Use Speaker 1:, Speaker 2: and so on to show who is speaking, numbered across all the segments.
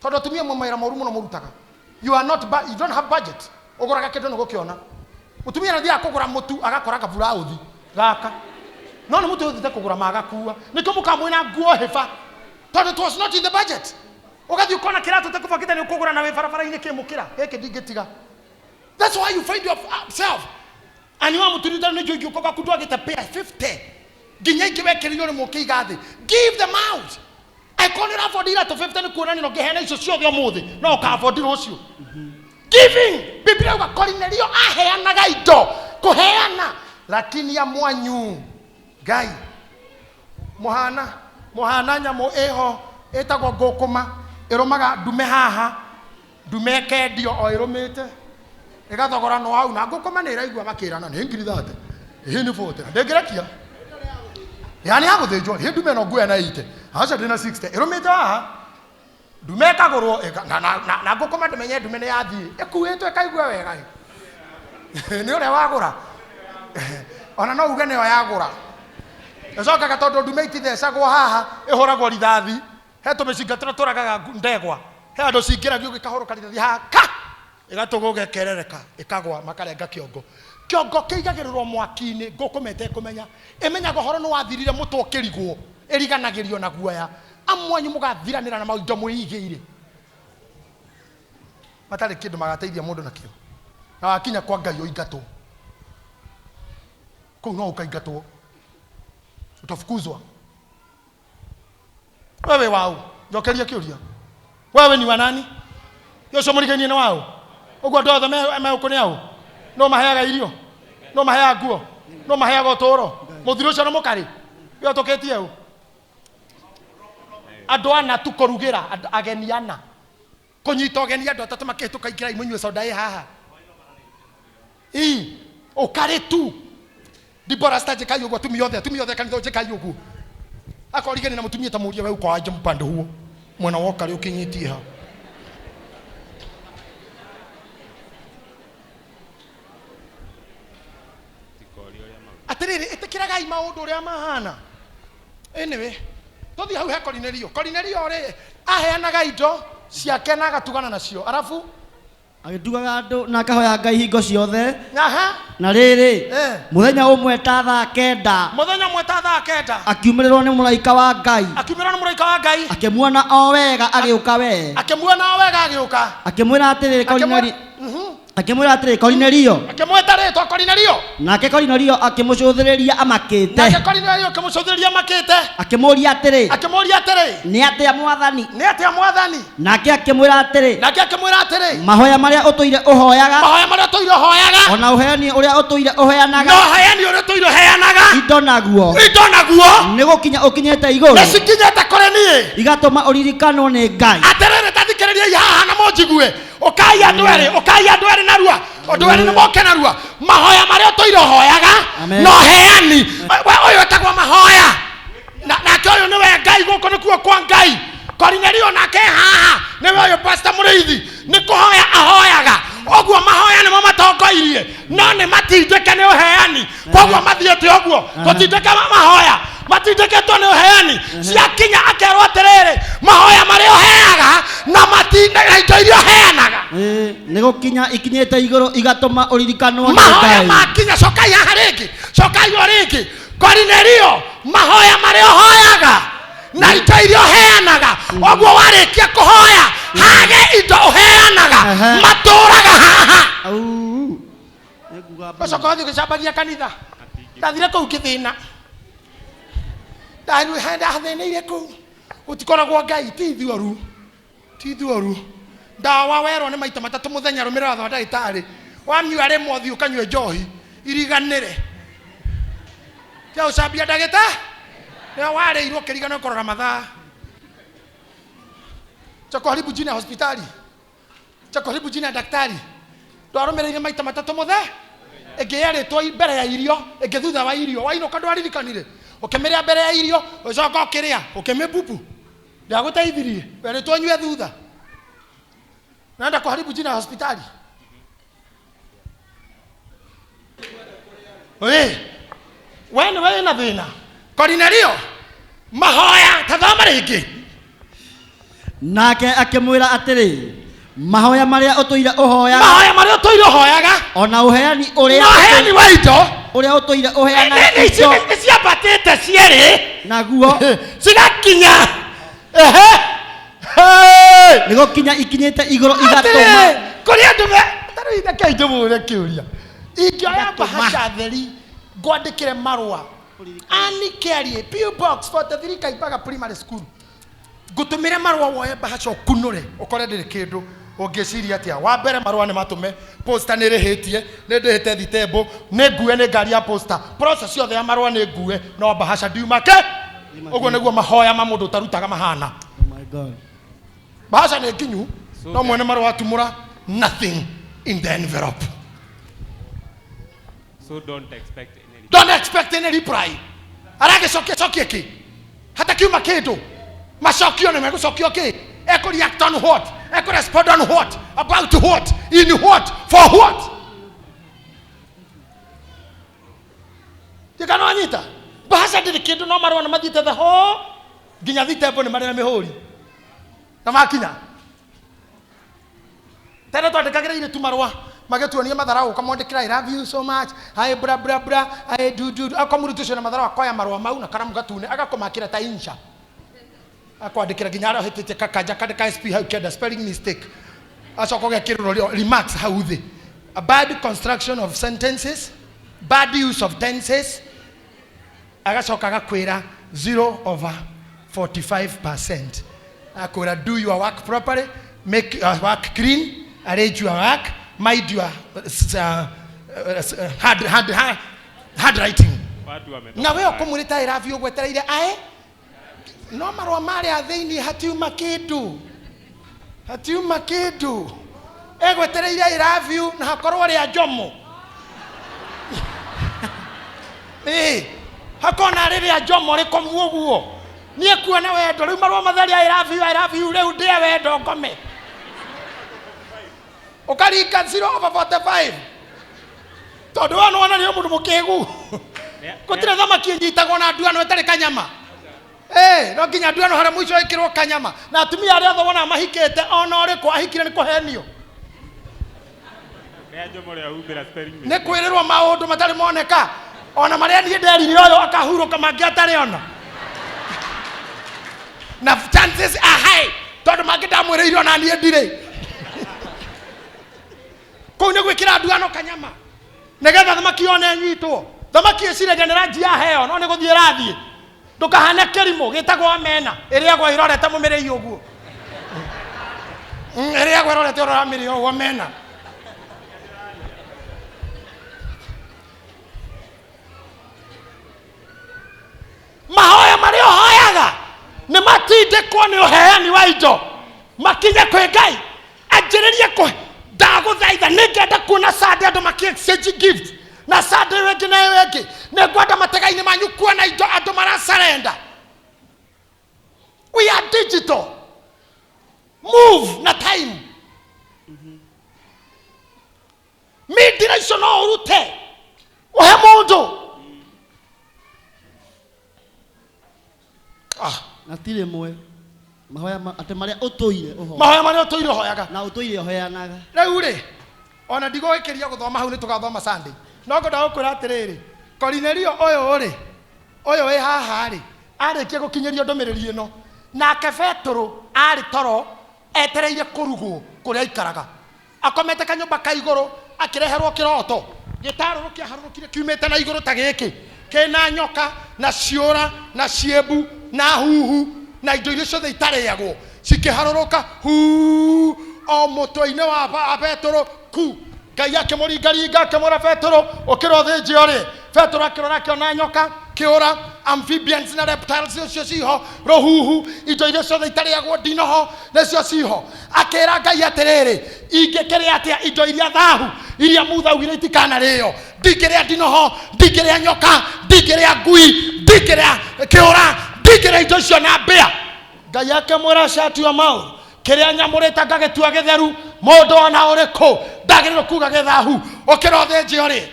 Speaker 1: Tondũ atumia mwe mawĩra moru mũno mũrutaga. You are not you don't have budget. Ũgũraga kĩndũ nĩ gũkĩona. Mũtumia nĩ athiaga kũgũra mũtu agakora kaburauthi gaka. No nĩ mũtu ũthiĩte kũgũra magakua. Nĩkĩo mũkaga mwĩna nguo hĩba. Tondũ it was not in the budget. Ũgathiĩ ũkona kĩratũ ũtekũbangĩte nĩ ũkũgũra na wĩ barabara-inĩ kĩmũkĩra. Gĩkĩ ndingĩtiga. That's why you find yourself. Ani wa mũtumia nĩ njũĩ ngĩũka gwaku ndwagĩte pair 50. Nginya ingĩ wekĩrĩirwo rĩmwe ũkĩiga thĩ. Give them out. Angĩkorwo nĩ ũrabondi iratũ 50 nĩ kuonania ũngĩheana icio ciothe ũmũthĩ no ũkabondi rũciũ. Giving. Biblia yuga Korinelio aheanaga indo kũheana, lakini ya mwanyu Ngai mũhana mũhana nyamũ ĩho ĩtagwo ngũkũma ĩrũmaga ndume haha ndume ĩkendio o ĩrũmĩte ĩgathogoranwo hau na ngũkũma nĩ ĩraigua makĩrana nĩ ngiri 30 ĩhĩ nĩ 40 na ndĩngĩrekia yani ya gũthĩnjwo ĩ ndume ĩno nguoya na 80 aca ndĩna 60 ĩrũmĩte haha ndume ĩkagũrwo na ngũkũma ndĩmenye ndume nĩ yathiĩ ĩkuĩtwo ĩkaigua wega ĩ. Nĩ ũrĩa wagũra ona no uge nĩyo yagũra ĩcokaga tondũ ndume itithecagwo haha ĩhũragwo rithathi he tũmĩcinga tũrĩa tũragaga ndegwa he andũ cingĩragio gĩkahũrũka rithathi haha ka ĩgatũgũga ĩkerereka ĩkagwa makarenga kĩongo kĩongo kĩigagĩrĩrwo mwaki-inĩ ngũkũma ĩtekũmenya ĩmenyaga ũhoro nĩ wathirire mũtwe ũkĩrigwo ĩriganagĩrio na guoya amwanyu mũgathiranĩra na maindo mwĩigĩire matarĩ kĩndũ magateithia mũndũ nakĩo na wakinya kwa Ngai ũingatwo kũu no ũkaingatwo utafukuzwa wewe wau njokeria kĩũria wewe ni wa nani ũcio mũrigainie nĩ waũ ũguo andũ othe me gũkũ nĩ aũ no maheaga irio no maheaga nguo no maheaga ũtũũro mũthiri ũcio nĩ mũkarĩ we ũtũkĩtie ũ andũ ana tu kũrugĩra ageni ana kũnyita ũgeni andũ atatũ makĩhĩtũka ingĩrai mũnyue soda ĩ haha ii ũkarĩ tu Dibora sita njĩkai ũguo atumia othe atumia othe kanitha njĩkai ũguo akorigani na mũtumia ta mũria we uko aje mpande huo mwena wa ũkarĩ ũkinyĩtie ha atĩrĩrĩ ĩtĩkĩragai maũndũ ũrĩa mahana anyway tũthiĩ hau he Korinelio Korinelio rĩ aheanaga indo ciake na agatugana nacio arabu
Speaker 2: Agĩtugaga andũ na akahoya Ngai hingo ciothe.
Speaker 1: Aha.
Speaker 2: Na rĩrĩ,
Speaker 1: Eh.
Speaker 2: mũthenya ũmwe ta thaa kenda,
Speaker 1: Mũthenya ũmwe ta thaa kenda,
Speaker 2: akiumĩrĩrwo nĩ mũraika wa Ngai,
Speaker 1: akiumĩrwo nĩ mũraika wa Ngai,
Speaker 2: akĩmuona o wega agĩũka we,
Speaker 1: akĩmuona o wega agĩũka,
Speaker 2: akĩmwĩra atĩrĩ,
Speaker 1: Akĩmwĩra-
Speaker 2: Korinelio, akĩmwĩra atĩrĩ, Korinelio.
Speaker 1: Akĩmwĩta rĩtwa Korinelio.
Speaker 2: Nake Korinelio akĩmũcũthĩrĩria amakĩte.
Speaker 1: Nake Korinelio akĩmũcũthĩrĩria amakĩte.
Speaker 2: Akĩmũũria atĩrĩ,
Speaker 1: Akĩmũũria atĩrĩ,
Speaker 2: Nĩ atĩa Mwathani?
Speaker 1: Nĩ atĩa Mwathani?
Speaker 2: Nake akĩmwĩra atĩrĩ,
Speaker 1: Nake akĩmwĩra atĩrĩ,
Speaker 2: Mahoya marĩa ũtũire ũhoyaga,
Speaker 1: mahoya marĩa ũtũire ũhoyaga,
Speaker 2: o na ũheani ũrĩa ũtũire ũheanaga,
Speaker 1: na ũheani ũrĩa ũtũire ũheanaga,
Speaker 2: indo naguo,
Speaker 1: indo naguo,
Speaker 2: nĩ gũkinya ũkinyĩte igũrũ,
Speaker 1: nĩ cikinyĩte kũrĩ niĩ.
Speaker 2: igatũma ũririkanwo nĩ Ngai.
Speaker 1: Atĩrĩrĩ, ta thikĩrĩriai haha na mũnjigue. Ũkai andũ erĩ, ũkai andũ erĩ narua, andũ erĩ nĩ moke narua. Mahoya marĩa ũtũire ũhoyaga,
Speaker 2: Amen.
Speaker 1: na ũheani, we ũyũ etagwo mahoya. Nake ũyũ nĩwe Ngai, gũkũ nĩkuo kwa Ngai. Korinelio nake haha nĩwe ũyũ Pastor Mũrĩithi, nĩ kũhoya ahoyaga. Ũguo mahoya nĩmo matongoirie, no nĩ matindĩke nĩ ũheani. Koguo mathiĩte ũguo, tũtindĩke mahoya, matindĩkĩtwo nĩ ũheani. Ciakinya akerwo atĩrĩrĩ, mahoya marĩa ũheaga na na indo iria ũheanaga.
Speaker 2: Nĩ gũkinya ikinyĩte igũrũ igatũma ũririkanwo nĩ
Speaker 1: Mahoya
Speaker 2: Ngai.
Speaker 1: makinya, cokai haha rĩngĩ, cokai o rĩngĩ. Korinelio, mahoya marĩa ũhoyaga na indo iria ũheanaga, ũguo warĩkia kũhoya hage indo ũheanaga, matũraga haha.
Speaker 2: Au. Nĩnguga mbura.
Speaker 1: Ũcoka ũthiĩ ũgĩcambagia kanitha. Ndathire kũu ngĩthĩna, ndathĩnĩire kũu, gũtikoragwo Ngai, ti ithuoru, ti ithuoru. Ndawa werwo nĩ maita matatũ mũthenya, rũmĩrĩra watho wa ndagĩtarĩ, wanyua rĩmwe ũthiĩ ũkanyue njohi iriganĩre. Tiga gũcambia ndagĩtarĩ, nĩwe warĩirwo ũkĩriganĩrwo kũrora mathaa. Cha kuharibu jina ya hospitali, cha kuharibu jina ya daktari. Ndwarũmĩrĩire maita matatũ mũthe, ĩngĩ yerĩtwo mbere ya irio, ĩngĩ thutha wa irio. Wainũka ndwaririkanire, ũkĩmĩrĩa mbere ya irio, ũgĩcoka ũkĩrĩa, ũkĩmĩbubu. Ndagũteithirie, werĩtwo ũnyue thutha. Naenda kuharibu jina ya hospitali. We, we nĩwe wĩna thĩna. Korinelio, mahoya, ta thoma rĩngĩ.
Speaker 2: Nake akĩmwĩra atĩrĩ, mahoya marĩa ũtũire ũhoyaga,
Speaker 1: Mahoya marĩa ũtũire ũhoyaga,
Speaker 2: ona ũheani ũrĩa
Speaker 1: na ũheani wa indo,
Speaker 2: ũrĩa ũtũire ũheanaga
Speaker 1: nĩ
Speaker 2: indo,
Speaker 1: nĩ ciambatĩte cierĩ
Speaker 2: naguo
Speaker 1: cigakinya. Ehe. Hey!
Speaker 2: nĩ gũkinya ikinyĩte igũrũ igatũma
Speaker 1: Atĩrĩrĩ, kũrĩ andũ me tarĩu reke njũmũre kĩũria. Ingĩoya
Speaker 2: Igatũma.
Speaker 1: mbahaca theri ngwandĩkĩre marũa Annie Kĩarie, PO Box 43, Kaimbaga Primary School, ngũtũmĩre marũa, woe mbahaca ũkunũre ũkore ndĩrĩ kĩndũ, ũngĩciria atĩa? Wa mbere, marũa nĩ matũme posta, nĩ rĩhĩtie, nĩ ndĩhĩte thitembo, nĩ ngue nĩ ngari ya posta, process yothe ya marũa nĩ ngue, no mbahaca ndiuma ke. Ũguo nĩguo mahoya ma mũndũ ũtarutaga mahana.
Speaker 2: Oh my God.
Speaker 1: Mbahaca nĩ nginyu,
Speaker 3: So
Speaker 1: no mwene marũa atumũra, nothing in the envelope.
Speaker 3: So don't expect any.
Speaker 1: Don't expect any reply. Aragĩcokia cokie kĩ hatakiuma kĩndũ? Macokio nĩ megũcokio kĩ? Ekũ react on what? Ekũ respond on what? About what? In what? For what? Ndikana wanyita mbahaca ndĩrĩ kĩndũ, no marũa nĩ mathiĩte the whole nginya thitembo, nĩ marĩ na mĩhũri na makinya. Tene twandĩkagĩra irĩtu marũa magĩtuonia matharau, ũkamwandĩkĩra, "I love you so much, I bra bra bra, I do do do." Akamũruta ũcio na matharau, akoya marũa mau na karamu gatune, agakũmakĩra ta insha, akwandĩkĩra nginya harĩa ũhĩtĩtie, kakanja kandĩka sp hau kenda, spelling mistake, acoka ũgekĩrĩrwo remarks hau thĩ, a bad construction of sentences, bad use of tenses, agacoka agakwĩra 0 over 45%, akwĩra, "Do your work properly, make your work clean, arrange your work, mind your handwriting."
Speaker 3: Watu wametoka
Speaker 1: Na we
Speaker 3: mbali.
Speaker 1: ũkũmwĩrĩta "I love you", ũgwetereire ae, no marũa marĩa thĩinĩ hatiuma kĩndũ, hatiuma kĩndũ. Egwetereire "I love you" na hakorwo rĩa njomo. Ĩĩ, hakona rĩrĩa njomo rĩkomu ũguo niĩ kuona wendo. Rĩu marũa matheri, "I love you, I love you", rĩu ndĩe wendo ngome, ũkaringa 0 over 45, tondũ we nĩwona nĩ mũndũ mũkĩgu. Gũtirĩ thamaki ĩnyitagwo na nduano ĩtarĩ kanyama. Eh, no nginya nduano harĩa mũico ĩkĩrwo kanyama. Na atumia arĩa othe wonaga mahikĩte, ona ũrĩkũ ahikire nĩ kũhenio.
Speaker 3: Rĩa njomo rĩa humbĩra spelling
Speaker 1: Nĩ
Speaker 3: mistake.
Speaker 1: kwĩrĩrwo maũndũ matarĩ moneka, ona marĩa niĩ nderire ũyũ akahurũka, mangĩ atarĩ ona, na chances are high tondũ mangĩ ndamwĩrĩire ona niĩ ndirĩ kũu. Nĩ gwĩkĩra nduano kanyama nĩgetha thamaki yone ĩnyitwo. Thamaki ĩciragia nĩ ranji yaheo, no nĩ gũthiĩ ĩrathiĩ. Ndũkahane kĩrimũ gĩtagwo omena, ĩrĩagwo ĩrorete mũmĩrĩi ũguo. Ĩrĩagwo ĩrorete ũrĩa ũramĩrĩa ũguo, omena. Mahoya marĩa ũhoyaga nĩ matindĩkwo nĩ ũheani wa indo makinye kwĩ Ngai. Anjĩrĩrie kũ ndagũthaitha, nĩ ngenda kuona Sunday andũ maki exchange gift, na Sunday ĩyo ĩngĩ na ĩyo ĩngĩ. Nĩ ngwenda matega-inĩ manyu kuona indo andũ marasarenda. We are digital, move na time. Mindira icio no ũrute ũhe mũndũ. Ah.
Speaker 2: Na ti rĩmwe mahoya atĩ marĩa ũtũire ũhoya.
Speaker 1: Mahoya marĩa ũtũire ũhoyaga.
Speaker 2: Na ũtũire ũheanaga.
Speaker 1: Rĩu rĩ, ona ndigũgĩkĩria gũthoma hau, nĩ tũgathoma Sunday, no ngwenda gũkwĩra atĩrĩrĩ, Korinelio ũyũ rĩ, ũyũ wĩ haha rĩ, arĩkia gũkinyĩrio ndũmĩrĩri ĩno, nake Betũrũ arĩ toro etereire kũrugwo kũrĩa aikaraga, akomete kanyũmba ka igũrũ, akĩreherwo kĩroto gĩtarũrũ kĩaharũrũkire kiumĩte na igũrũ ta gĩkĩ, kĩna nyoka na ciũra na ciĩmbu na huhu na indo iria ciothe itarĩagwo, cikĩharũrũka hu o mũtwe-inĩ wa Petũrũ ku. Ngai akĩmũringaringa, akĩmwĩra, "Petũrũ, ũkĩra ũthĩnje ũrĩe." Petũrũ akĩrora, akĩona nyoka, kĩũra, amphibians na reptiles ũcio ciho, rũhuhu, indo iria ciothe itarĩagwo, ndinoho nĩcio ciho. Akĩra Ngai atĩrĩrĩ, "Ingĩkĩrĩa atĩa indo iria thahu, iria Mutha augire itikanarĩo? Ndingĩrĩa ndinoho, ndingĩrĩa nyoka, ndingĩrĩa ngui, ndingĩrĩa kĩũra, ndingĩrĩa indo icio na mbĩa." Ngai akĩmwĩra, "Shut your mouth. Kĩrĩa nyamũrĩte ngagĩtua gĩtheru, mũndũ ona ũrĩkũ ndagĩrĩirwo kuga gĩthahu. Ũkĩra ũthĩnje ũrĩe."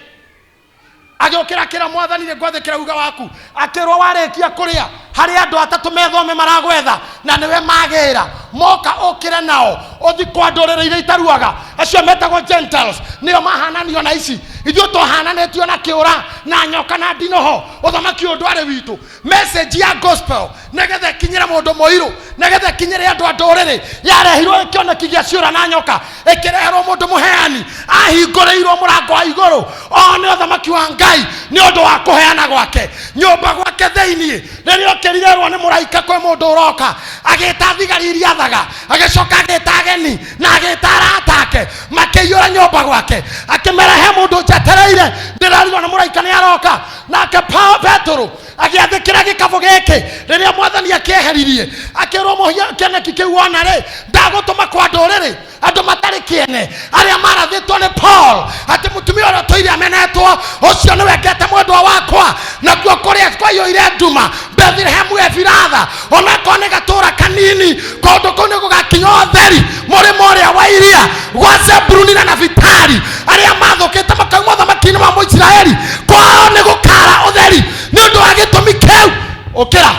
Speaker 1: Agĩũkĩra, akĩra Mwathani, "Nĩ ngwathĩkĩra uga waku." Akĩrwo, "Warĩkia kũrĩa, harĩ andũ atatũ methome maragwetha na nĩwe magĩra." Moka ũkĩre nao ũthi kwa ndũrĩrĩ iria itaruaga, acio metagwo Gentiles, nĩo mahananio na ici. Ithuĩ twahananĩtio na kĩũra na nyoka na ndinoho. Ũthamaki ũyũ ndwarĩ witũ. Message ya gospel nĩgetha ĩkinyĩre mũndũ mũirũ, nĩgetha ĩkinyĩre andũ a ndũrĩrĩ, yarehirwo kĩoneki gĩa ciũra na nyoka, ĩkĩreherwo mũndũ mũheani, ahingũrĩirwo mũrango wa igũrũ one ũthamaki wa Ngai nĩ ũndũ wa kũheana gwake nyũmba gwake thĩiniĩ. Rĩrĩa okĩrire erwo nĩ mũraika kwĩ mũndũ ũroka, agĩta thigari iria athaga, agĩcoka agĩta ageni na agĩta arata ake, makĩiyũra nyũmba gwake, akĩmera he mũndũ njetereire, ndĩrarigwo nĩ mũraika nĩ aroka. Nake Petero agĩathĩkĩra gĩkabũ gĩkĩ rĩrĩa mwathani akĩeheririe, akĩrwo mũhia kĩoneki kĩu wona rĩ, ndagũtũma kwa ndũrĩrĩ andũ matarĩ kĩene arĩa marathĩtwo nĩ Paul atĩ mũtumia ũrĩa ũtũire amenetwo ũcio nĩwe ngete mwendwa wakwa. Nakuo kũrĩa kwaiyũire nduma Bethlehemu Efiratha, onakorwo nĩ gatũra kanini, kũndũ kũu nĩ gũgakinya ũtheri mũrĩmo ũrĩa wa iria gwa Zebuluni na Nafitali, arĩa mathũkĩte makauma ũthamaki-inĩ wa Mũisiraeli, kwao nĩ gũkara ũtheri. Nĩ ũndũ wa gĩtũmi kĩu, ũkĩra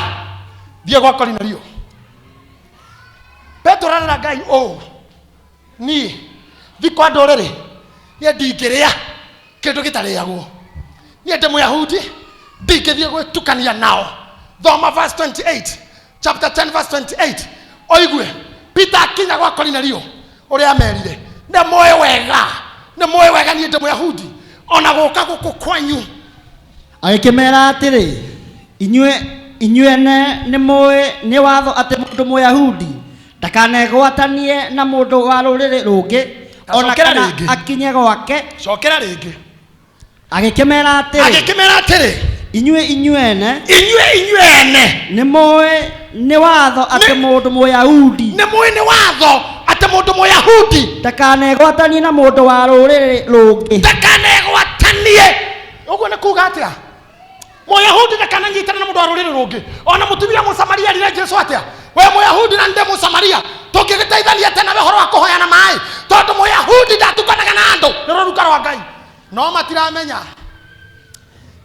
Speaker 1: thiĩ gwa Korinelio. Petero arera Ngai ũũ, niĩ thi kwa ndũrĩrĩ, niĩ ndingĩrĩa kĩndũ gĩtarĩagwo, niĩ ndĩ Mũyahudi, ndingĩthiĩ gwĩtukania nao. Thoma verse 28, chapter 10 verse 28, oigue Peter akinya gwa Korinelio ũrĩa amerire, nĩ mũĩ wega, nĩ mũĩ wega niĩ ndĩ Mũyahudi, ona gũka gũkũ kwanyu.
Speaker 2: Agĩkĩmera atĩrĩ, inyuĩ ene nĩ mũĩ nĩ watho atĩ mũndũ Mũyahudi ndakanegwatanie na mũndũ wa rũrĩrĩ rũngĩ, ona
Speaker 1: Cokera
Speaker 2: kana
Speaker 1: rĩngĩ.
Speaker 2: akinye gwake.
Speaker 1: Cokera rĩngĩ.
Speaker 2: Agĩkĩmera atĩrĩ,
Speaker 1: Agĩkĩmera atĩrĩ,
Speaker 2: inyuĩ ene
Speaker 1: inyuĩ ene
Speaker 2: nĩ mũĩ nĩ watho atĩ mũndũ Mũyahudi
Speaker 1: nĩ mũĩ nĩ watho atĩ mũndũ Mũyahudi
Speaker 2: ndakanegwatanie na mũndũ wa rũrĩrĩ rũngĩ.
Speaker 1: Ndakanegwatanie. Ũguo nĩ kuga atĩa? Mũyahudi ndakananyitane na mũndũ wa rũrĩrĩ rũngĩ. Ona mũtumia Mũsamaria erire Jesu atĩa? We Mũyahudi na ndĩ Mũsamaria, tũngĩgĩteithania atĩa nawe ũhoro wa kũhoyana maĩ? Tondũ Mũyahudi ndatukanaga na andũ, nĩ rũruka rwa Ngai. No matiramenya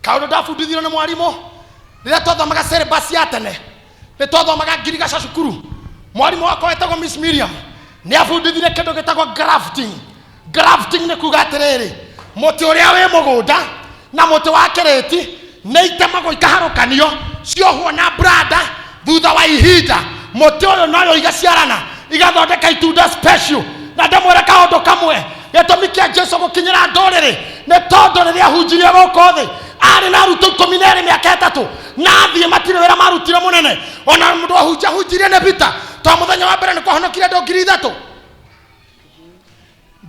Speaker 1: kaũndũ ndabundithirio nĩ mwarimũ rĩrĩa twathomaga syllabus ya tene, nĩ twathomaga ngirigaca cukuru. Mwarimũ wakwa wetagwo Miss Miriam nĩ abundithirie kĩndũ gĩtagwo grafting. Grafting nĩ kuga atĩrĩrĩ, mũtĩ ũrĩa wĩ mũgũnda na mũtĩ wa kĩrĩti nĩ itemagwo ikaharũkanio, ciohwo na branda. Thutha wa ihinda mũtĩ ũyũ noyo igaciarana igathondeka itunda special. Na ndamwĩra kaũndũ kamwe, gĩtũmi kĩa Jesu gũkinyĩra ndũrĩrĩ nĩ tondũ rĩrĩa ahunjirie gũkũ thĩ arĩ na arutwo 12 mĩaka 3, na athiĩ matirĩ wĩra marutire mũnene. Ona mũndũ ahunjahunjirie nĩ Peter, tondũ mũthenya wa mbere nĩ kwahonokire andũ 3,000.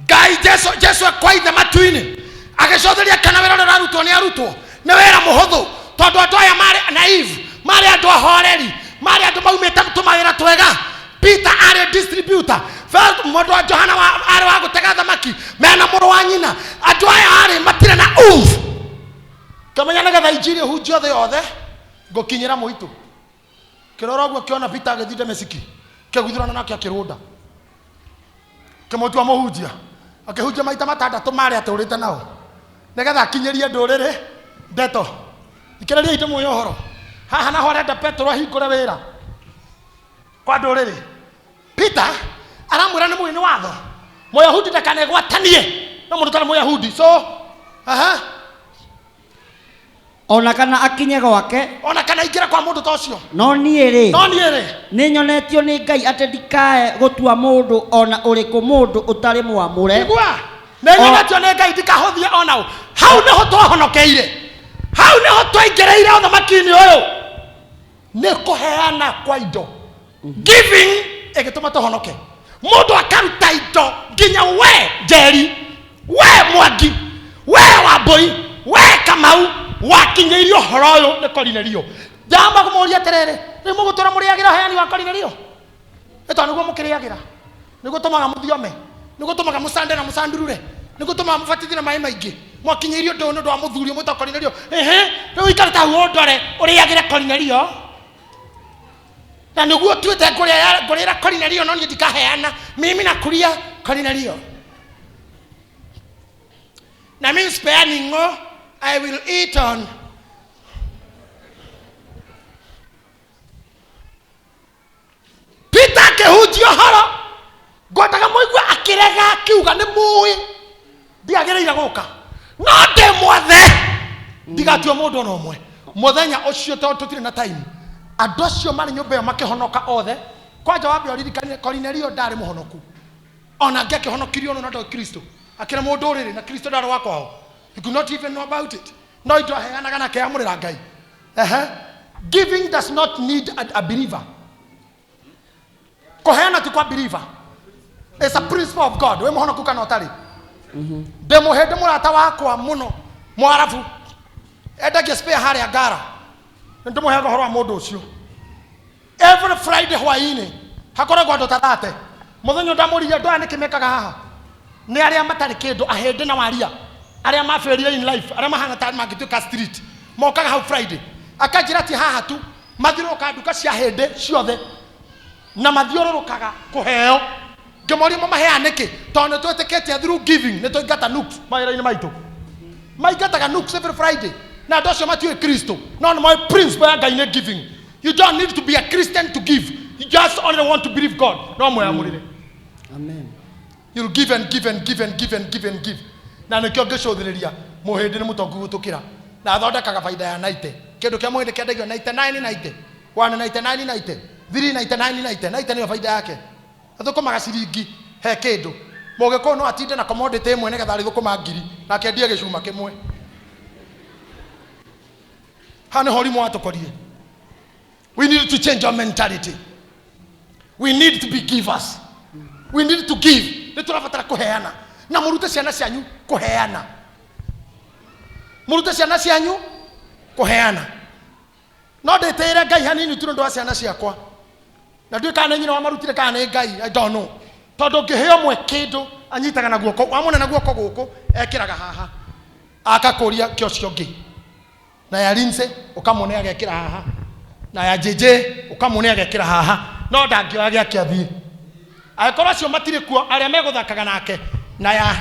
Speaker 1: Ngai Jesu kwa ithe matu-inĩ agĩcotheria kana wĩra ũrĩa ũrarutwo nĩ arutwo nĩ wĩra mũhũthũ, tondũ andũ aya marĩ naive, marĩ andũ ahoreri, marĩ andũ maumĩte tũmawĩra twega. Peter arĩ distributor, mũndũ wa Johana arĩ wa gũtega thamaki, mena mũrũ wa nyina. Andũ aya arĩ matirĩ na umf. Kamenya nĩgetha injiri ĩhunjio thĩ yothe, ngũkinyĩra mũitũ. Kĩrora ũguo kĩona Peter agĩthiĩ Dameski, kĩguthũrana nake akĩrũnda, kĩmũtua mũhunjia, akĩhunjia maita matandatũ marĩa atũrĩte nao nĩgetha akinyĩrie ndũrĩrĩ ndeto. Thikĩrĩriai ndĩmwĩre ũhoro haha naho arenda Petero ahingũre wĩra kwa ndũrĩrĩ. Peter aramwĩra nĩ mũĩ nĩ watho Mũyahudi ndakanegwatanie na mũndũ ũtarĩ Mũyahudi. So aha,
Speaker 2: ona kana akinye gwake,
Speaker 1: ona kana ingĩre kwa mũndũ ta ũcio.
Speaker 2: No niĩ rĩ,
Speaker 1: No niĩ rĩ,
Speaker 2: nĩ nyonetio nĩ Ngai atĩ ndikae gũtua mũndũ ona ũrĩkũ mũndũ ũtarĩ mwamũre.
Speaker 1: Igua, nĩ nyonetio nĩ Ngai ndikahũthie ona ũ. Hau nĩho twahonokeire, hau nĩho twaingĩrĩire ũthamaki-inĩ ũyũ, nĩ kũheana kwa indo. Giving ĩgĩtũma tũhonoke. Mũndũ akaruta indo nginya we Njeri, we Mwangi, we Wambui, we Kamau, wakinyĩirio ũhoro ũyũ nĩ Korinelio. Njamba kũmũria atĩrĩrĩ, rĩu mũgũtũra mũrĩagĩra ũheani wa Korinelio? Nĩ tondũ nĩguo mũkĩrĩagĩra, nĩguo tũmaga mũthiome, nĩguo tũmaga mũcande na mũcandurure, nĩguo tũmaga mũbatithie na maĩ maingĩ. Mwakinyĩirio ũndũ ũyũ nĩ ũndũ wa mũthuri ũmwe ta Korinelio. Ehe, rĩu ikara ta hau ũndore ũrĩagĩre Korinelio. Na nĩguo tuĩte ngũrĩra Korinelio, no niĩ ndikaheana. Mimi nakuria Korinelio. Na mimi sipeani ng'o, I will eat on. Peter akĩhunjia ũhoro ngwendaga mũigue akĩrega akiuga nĩ mũĩ ndiagĩrĩire gũka no ndĩ mwathe ndigatue mũndũ ona ũmwe mũthenya ũcio tondũ tũtirĩ na time andũ acio marĩ nyũmba ĩyo makĩhonoka othe kwanja wambe ũririkane Korinelio ndarĩ mũhonoku ona angĩ akĩhonokirio no no Kristo akĩra mũndũ ũrĩrĩ na Kristo ndarĩ wa kwao. He could not even know about it, no indo aheanaga na akeyamũrĩra Ngai. Ehe. Giving does not need a believer. Kũheana ti kwa believer. It's a principle of God. Wĩ mũhonoku kana ũtarĩ. Ndĩ mũhĩndĩ mũrata wakwa mũno mwarabu endagia spare harĩa ngara nĩ ndĩmũheaga ũhoro wa mũndũ ũcio every Friday hwaĩ-inĩ hakoragwo andũ ta thate mũthenya ndamũririe andũ aya nĩkĩ mekaga haha nĩ arĩa matarĩ kĩndũ ahĩndĩ na waria arĩa mabĩrire in life arĩa mahana ta mangĩtuĩka street mokaga hau Friday akanjĩra ti haha tu mathiũrũrũkaga nduka cia hĩndĩ ciothe na mathiũrũrũkaga kũheo ngĩmoria mamaheaga nĩkĩ tondũ nĩ twĩtĩkĩtie through giving nĩ tũingata nooks mawĩra-inĩ maitũ maingataga nooks every Friday na andũ acio matiũĩ Kristo no nĩ moĩ principle ya Ngai nĩ giving. You don't need to be a Christian to give. You just only want to believe God no mwĩamũrĩre.
Speaker 2: Amen.
Speaker 1: You'll give and give and give and give and give and give. Na nĩkĩo ngĩcũthĩrĩria mũhĩndĩ nĩ mũtongu gũtũkĩra na athondekaga baida ya 90 kĩndũ kĩa mũhĩndĩ kĩendagio 99 90 1 99 90 3 99 90 90 nĩyo baida yake athũkũmaga ciringi he kĩndũ mũgĩkũyũ no atinde na commodity ĩmwe nĩgetha arĩthũkũma ngiri na akendie gĩcuma kĩmwe haha nĩho ũrimũ watũkorire. We need to change our mentality. We need to be givers. We need to give. Nĩ tũrabatara kũheana na mũrute ciana cianyu kũheana mũrute ciana cianyu kũheana no ndĩtĩĩre Ngai hanini tu nĩ ũndũ wa ciana ciakwa na ndiũĩ kana nĩ nyina wamarutire kana nĩ Ngai, I don't know. Tondũ ngĩheo mwe kĩndũ anyitaga na guoko wamũne na guoko gũkũ ekĩraga haha akakũria kĩ ũcio ũngĩ na ya Lindsay ũkamũne agekĩra haha na ya JJ ũkamũne agekĩra haha no ndangĩoya gĩake athiĩ angĩkorwo acio matirĩ kuo arĩa megũthakaga nake na ya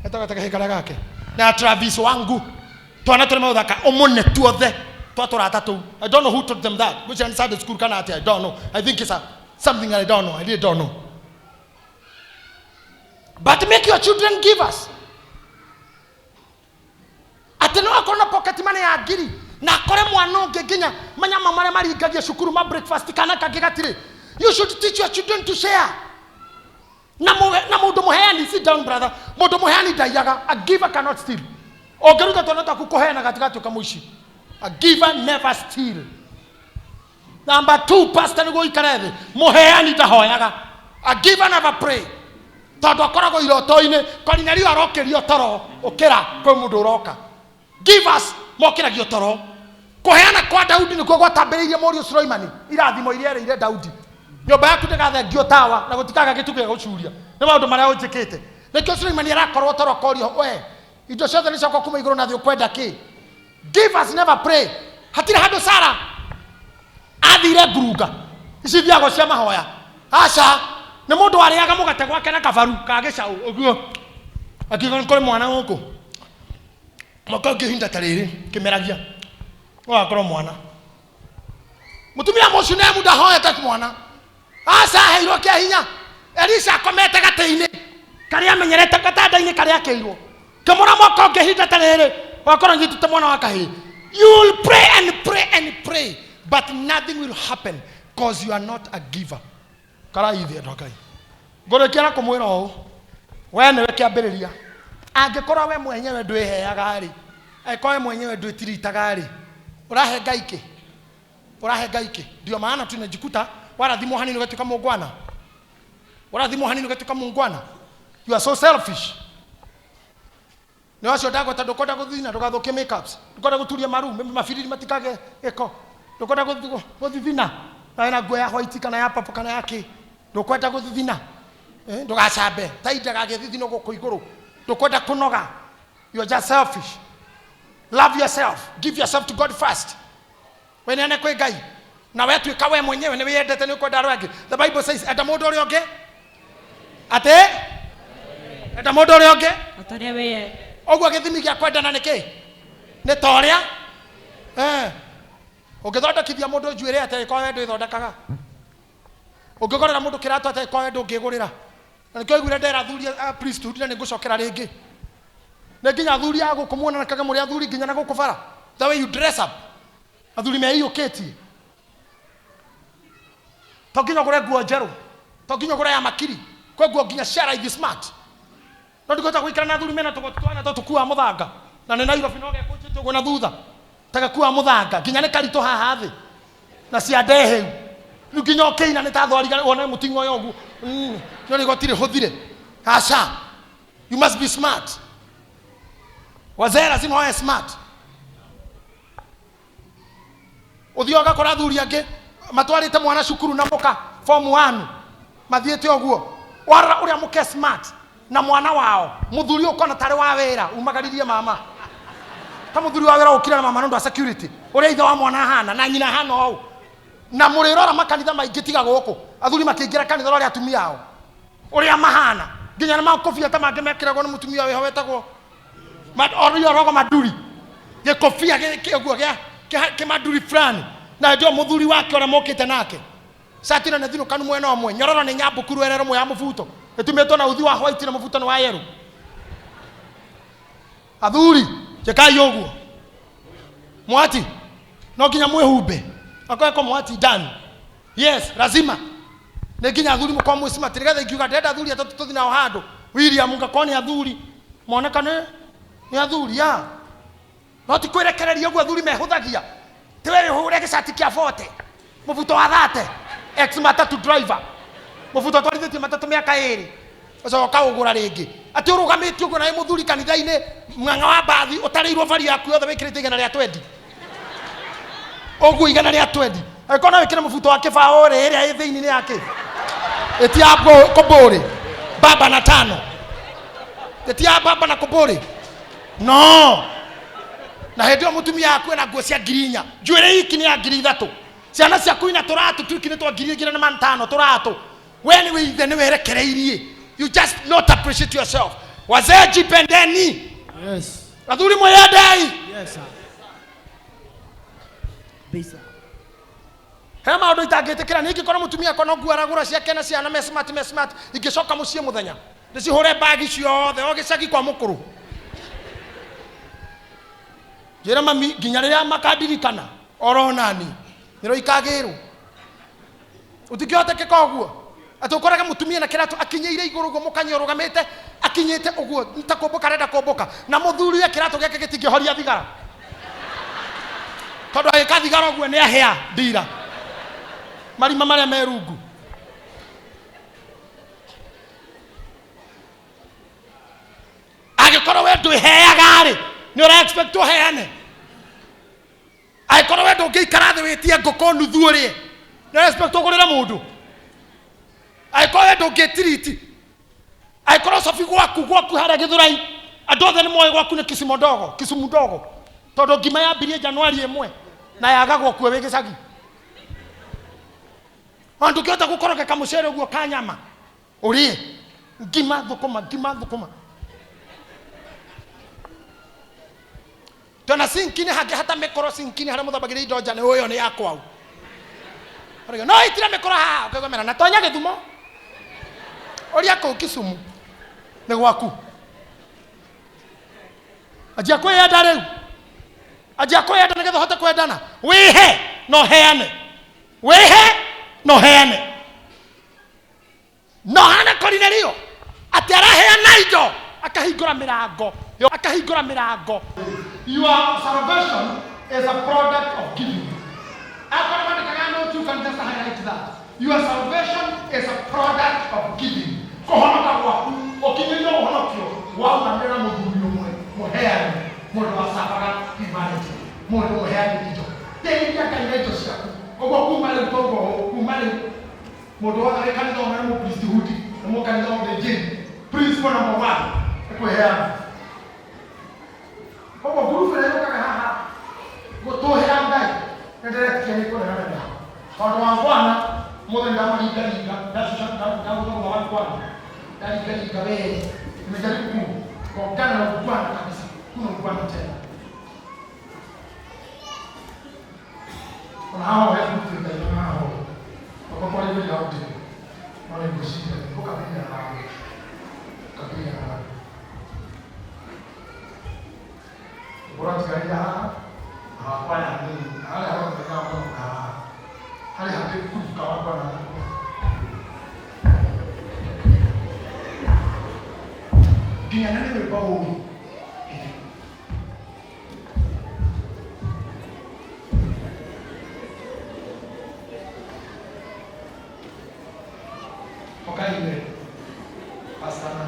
Speaker 1: etagwo ta karĩa gake na ya Travis wangu twana tũrĩa megũthaka ũmũne tuothe twa tũrata tũu. I don't know who taught them that, which is Sunday school kana atĩa. I don't know. I think it's a something I don't know. I really don't know. But make your children give us atĩ no akorwo na pocket money ya ngiri na akore mwana ũngĩ nginya manyama marĩa maringagia cukuru ma breakfast kana kangĩ gatirĩ. You should teach your children to share. Na na mũndũ mũheani, sit down brother, mũndũ mũheani ndaiyaga. A giver cannot steal. Ũngĩruta twana twaku kũheana gatigatuĩka mũici. A giver never steal. Number two, pastor nĩguo ũikare thĩ mũheani ndahoyaga. A giver never pray tondũ akoragwo iroto-inĩ Korinelio arokĩrio toro ũkĩra kwĩ mũndũ ũroka. Givers mokĩragio toro. Kũheana kwa Daudi nĩkuo gwatambĩrĩirie mũriũ Suleimani irathimo iria erĩire Daudi nyũmba yaku ndĩgathengio tawa na gũtikaga gĩtugĩ gĩa gũcuria nĩ maũndũ marĩa ũnjĩkĩte nĩkĩo Suleimani arakorwo toro akorio we indo ciothe nĩ ciakwa kuma igũrũ na thĩ ũkwenda kĩ. Givers never pray. Hatirĩ handũ Sara athire ngurunga ici thiago cia mahoya aca nĩ mũndũ warĩaga mũgate gwake na kabaru ka gĩcaũ ũguo akiuga nĩ kũrĩ mwana gũkũ mwaka ũngĩ ihinda ta rĩrĩ kĩmeragia ũgakorwo mwana mũtumia mũcunemu ndahoete mwana aca aheirwo kĩa hinya Elisha akomete gatĩ-inĩ karĩa amenyerete gatanda-inĩ karĩa akĩirwo kĩmũra mwaka ũngĩ ihinda ta rĩrĩ wakorwo nyitĩte mwana wa kahĩĩ. You will pray and pray and pray but nothing will happen cause you are not a giver. Karaithi andũ a Ngai ngũrĩkia na kũmwĩra ũũ we nĩwe kĩambĩrĩria angĩkorwo we mwenyewe ndwĩheaga rĩ angĩkorwo we mwenyewe ndwĩtiritaga rĩ ũrahe Ngai kĩ ũrahe Ngai kĩ ndio maana tunajikuta warathimwo hanini ũgatuĩka mũngwana ũrathimwo hanini ũgatuĩka mũngwana. You are so selfish. Nĩ wacio ndagweta ndũkwenda gũthina ndũgathũkie makeups ndũkwenda gũturia maru mabiriri matikage gĩko ndũkwenda gũthithina na wĩna nguo ya white kana ya purple kana ya kĩ ndũkwenda gũthithina ndũgacambe ta indagagĩthithino gũkũ igũrũ ndũkwenda kũnoga. You are just selfish. Love yourself. Give yourself to God first. Weneane kwĩ Ngai na wetuĩka we mwenyewe nĩ wĩyendete nĩ ũkwenda arĩa angĩ. The Bible says enda mũndũ ũrĩa ũngĩ atĩ enda mũndũ ũrĩa ũngĩ
Speaker 4: O ta ũrĩa wĩyendete.
Speaker 1: Ũguo gĩthimi gĩa kwendana nĩ kĩ nĩ ta ũrĩa ũngĩthondekithia mũndũ njuĩrĩ atĩ ĩkorwo we ndwĩthondekaga. Ũngĩgũrĩra mũndũ kĩratũ atĩ kwa wendo ũngĩgũrĩra. Na nĩkĩo aiguire ndera athuri a priesthood na nĩngũcokera rĩngĩ. Nĩ nginya athuri a gũkũ muonanakaga mũrĩ athuri nginya na gũkũ bara. The way you dress up. Athuri meiyũkĩtie. To nginya ũgũre nguo njerũ. To nginya ũgũre ya makiri. Kwĩ nguo nginya cia raithi smart. No ndingĩhota gũikara na athuri mena tũgoti twana tũ tũkuaga mũthanga. Na nĩ Nairobi no gekũnjĩte ũguo na thutha. Ta gakuaga mũthanga nginya nĩ karitũ haha thĩ. Na cia ndeheu. Rĩu nginya ũkĩina nĩ ta thwariga wone mũting'o ũyũ ũguo. No rĩgoti rĩhũthire. Aca. You must be smart. Wazee lazima wawe smart. Ũthiaga ũgakora athuri angĩ matwarĩte mwana cukuru na mũka form 1 mathiĩte ũguo. Warora ũrĩa mũke smart na mwana wao mũthuri ũkona tarĩ wa wĩra umagaririe mama. Ta mũthuri wa wĩra ũkire na mama nĩ ũndũ wa security. Ũrĩa ithe wa mwana ahana na nyina ahana ũũ. Na mũrĩrora makanitha maingĩ tiga gũkũ. Athuri makĩingĩra kanitha ũrĩa atumia ao. Ũrĩa mahana nginya na makobia ta mangĩ mekĩragwo nĩ mũtumia wĩho wetagwo orio rogo maduri. Gĩkobia ũguo gĩa kĩmaduri fulani. Na ndio mũthuri wake ũrĩa mokĩte nake. Cati na nĩ mwena ũmwe. Nyororo nĩ nyambũku rwere rũmwe ya mũbuto. Ĩtumĩtwo na uthi wa white na mũbuto nĩ wa yellow. Athuri, njĩkai ũguo. Mwati, no nginya mwĩhumbe. Akorwo mwati ndani. Yes, lazima. Nĩ nginya athuri mũkorwo mwĩ smart. Nĩgetha ingiuga ndĩrenda athuri atatũ tũthiĩ nao handũ. William ngakorwo nĩ athuri. Moneka nĩ athuri ya. No ti kwĩrekereria ũguo athuri mehũthagia. Ti we wĩhũre gĩcati kĩa 40. Mũbuto wa 30. Ex matatu driver. Mũbuto twarithĩtie matatũ mĩaka ĩrĩ. Ũcoka ũgũra rĩngĩ. Atĩ ũrũgamĩte ũguo na wĩ mũthuri kanitha-inĩ ng'ang'a wa mbathi ũtarĩirwo bari yaku yothe wĩkĩrĩte igana rĩa 20. Ũguo igana rĩa 20. Angĩkorwo no wĩkĩre mũbuto wa kĩbaũ rĩ ĩrĩa ĩ thĩinĩ nĩ yakĩ? Ĩti ya kũmbũrĩ. Baba na tano. Ĩti ya baba na kũmbũrĩ. No. Na hĩndĩ ĩyo mũtumia waku ena nguo cia ngiri inya. Njuĩrĩ iki nĩ ya ngiri ithatũ. Ciana ciaku ina tũratũ tuiki nĩ twa ngiri igĩrĩ na magana matano tũratũ. We nĩ wĩithe nĩ werekereirie. You just not appreciate yourself. Wazee jipendeni.
Speaker 2: Yes.
Speaker 1: Athuri mwĩyendei.
Speaker 2: Yes, sir. Bisa.
Speaker 1: He maũndũ itangĩtĩkĩra nĩ ingĩkorwo mũtumia akwa no nguo aragũra ciake na ciana me smart me smart ingĩcoka mũciĩ mũthenya ndĩcihũre bagi ciothe o gĩcagi kwa mũkũrũ. Njĩra mami nginya rĩrĩa makandirikana oro nani nĩro ikagĩrwo. Ũtingĩhotekeka ũguo. Atĩ ũkoraga mũtumia na kĩratũ akinyĩire igũrũ ũguo mũkanyua ũrũgamĩte akinyĩte ũguo ta kũmbũka arenda kũmbũka na mũthuri we kĩratũ gĩake gĩtingĩhoria thigara. Tondũ agĩka thigara ũguo nĩ ahĩa ndira. Marima marĩa me rungu. Angĩkorwo we ndwĩheaga rĩ, nĩ ũra expect ũheane. Angĩkorwo we ndũngĩikara thĩ wĩtie ngũkũ nuthu ũrĩe, nĩ ũra expect ũgũrĩre mũndũ. Angĩkorwo we ndũngĩtiriti, angĩkorwo cobi gwaku harĩa Gĩthũrai, andũ othe nĩ moĩ gwaku nĩ Kisumu ndogo, Kisumu ndogo. Tondũ ngima yambirie Januari ĩmwe na yagagwo kuo wĩ gĩcagi. Ona ndũngĩhota gũkorogeka mũcere ũguo ka nyama ũrĩe ngima thũkũma, ngima thũkũma. Tona sinki-inĩ hangĩhata mĩkoro sinki-inĩ harĩa mũthambagĩria indo nja nĩ ũyũ nĩ ya kwau. Ũrauga, no itire mĩkoro haha, ũkaigua mera, na tonya Gĩthumo. Ũria kũu Kisumu nĩ gwaku. Anjia kwĩyenda rĩu. Anjia kwĩyenda nĩgetha ũhote kwendana. Wĩhe na ũheane. Wĩhe na ũheane. No hana Korinelio atĩ araheana indo akahingũra mĩrango. Akahingũra mĩrango. Your salvation is a product of giving. Akorwo mandĩkaga note, you can just highlight that. Your salvation is a product of giving. Kũhonoka gwaku, ũkinyĩire ũhonokio waumanire na mũthuri ũmwe mũheani, mũndũ wacabaga humanity, mũndũ mũheani indo. Teithia Ngai na indo ciaku. Ũguo kuma rĩu twauga ũũ, kuma rĩu mũndũ wothe wĩ kanitha ũmwe nĩ mũpriesthood, nĩ mũkanitha wa ũthĩnjĩri. Principle number 1 nĩ kwĩheana. Koguo ngurubu ĩrĩa yũkaga haha gũtũhĩra Ngai nĩ ndĩretĩkia nĩ kũrehanĩra. Tondũ wa Bwana mũthenya ndamaringaringa, ndacuca ndagũthogotha wa Bwana, ndaringaringa wee, nimejaribu kuongana na ungwana kabisa, kuna ungwana tena. Ona haha ũhe ngurubu Ngai ona haha ũhe. Okorwo kwa rĩu nĩ No nĩ ngwĩciria ũkabiria nawe. Ũkabiria nawe. Ũratigarĩria haha hakwa na nini. Harĩa haroneka mũno haha. Harĩa hakĩ kuruka wakwa na nginya na nĩ rwĩmbo ũru. Okaire. Pasana.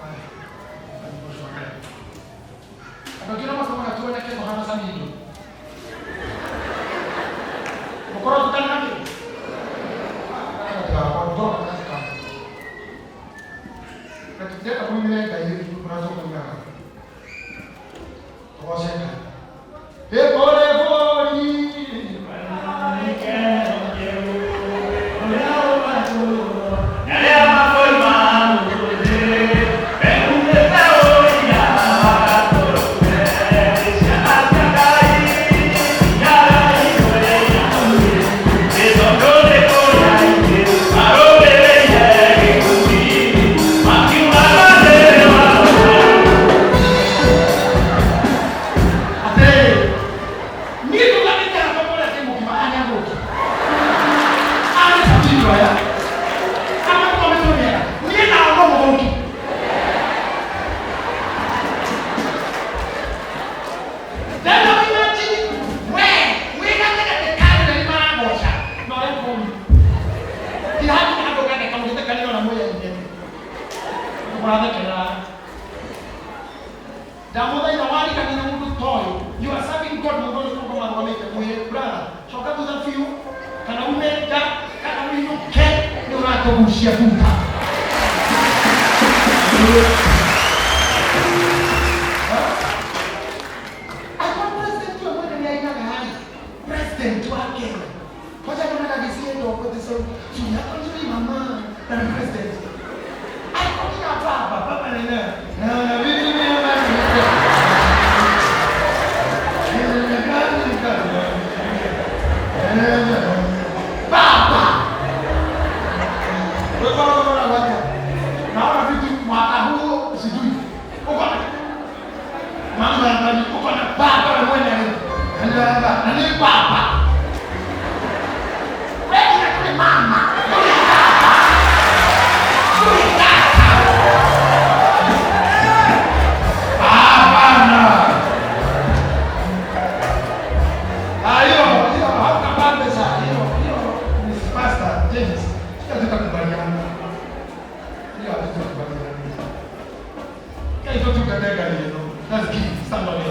Speaker 1: Ai. Andũ angĩ no matũmaga tuoneke tũhana Samido. Gũkorwo tukana nakĩ? Gatagatĩ gakwa, ngoro gatagatĩ kakwa. Na tũtirenda kũinĩra Ngai ũrĩa tũkũinaga. Tũgoce Ngai. Ĩkũrĩ bũrũri. Atĩrĩrĩ, niĩ ndũgamĩte haha tondũ ũrĩa mũgima arĩa athũki. Arĩa Samido aya. Amatũgamĩtwo mĩega. Niĩ nao no mũthũki. Then imagine we wĩ gatagatĩ ka andũ erĩ maragoca na ũrĩa kũũru. Ti handũ handũ gatheka mũgĩthekanĩra na mwĩyaine. Mũrathekerera. Ndamũthaitha warigania na mũndũ ta ũyũ, you are serving God mũndũ ũyũ ũguo marũgamĩte mwĩre brother, coka thutha biũ kana ume nja kana ũinũke nĩ ũratũgucia buta. Alikuwa president wa mwene ni ainaga rĩ, president wa Kenya. Kwanza nyonaga gĩciendo kote so sura yako nzuri mama na ni president. Alikuwa kina baba, baba ni nani? Na bibi ni mama. Baba. Naona vitu mwaka huu sijui. Uko na mambo ya ndani, uko na baba wewe mwenyewe. Na ni baba. Wewe ni kule mama. Kule baba. Kule tata. Hapana. Ah, hiyo hiyo hautapata pesa. Hiyo hiyo ni Pastor James. Hatutakubaliana. Hiyo hatutakubaliana. Kaito tukatega hiyo. That's key. Stand on it.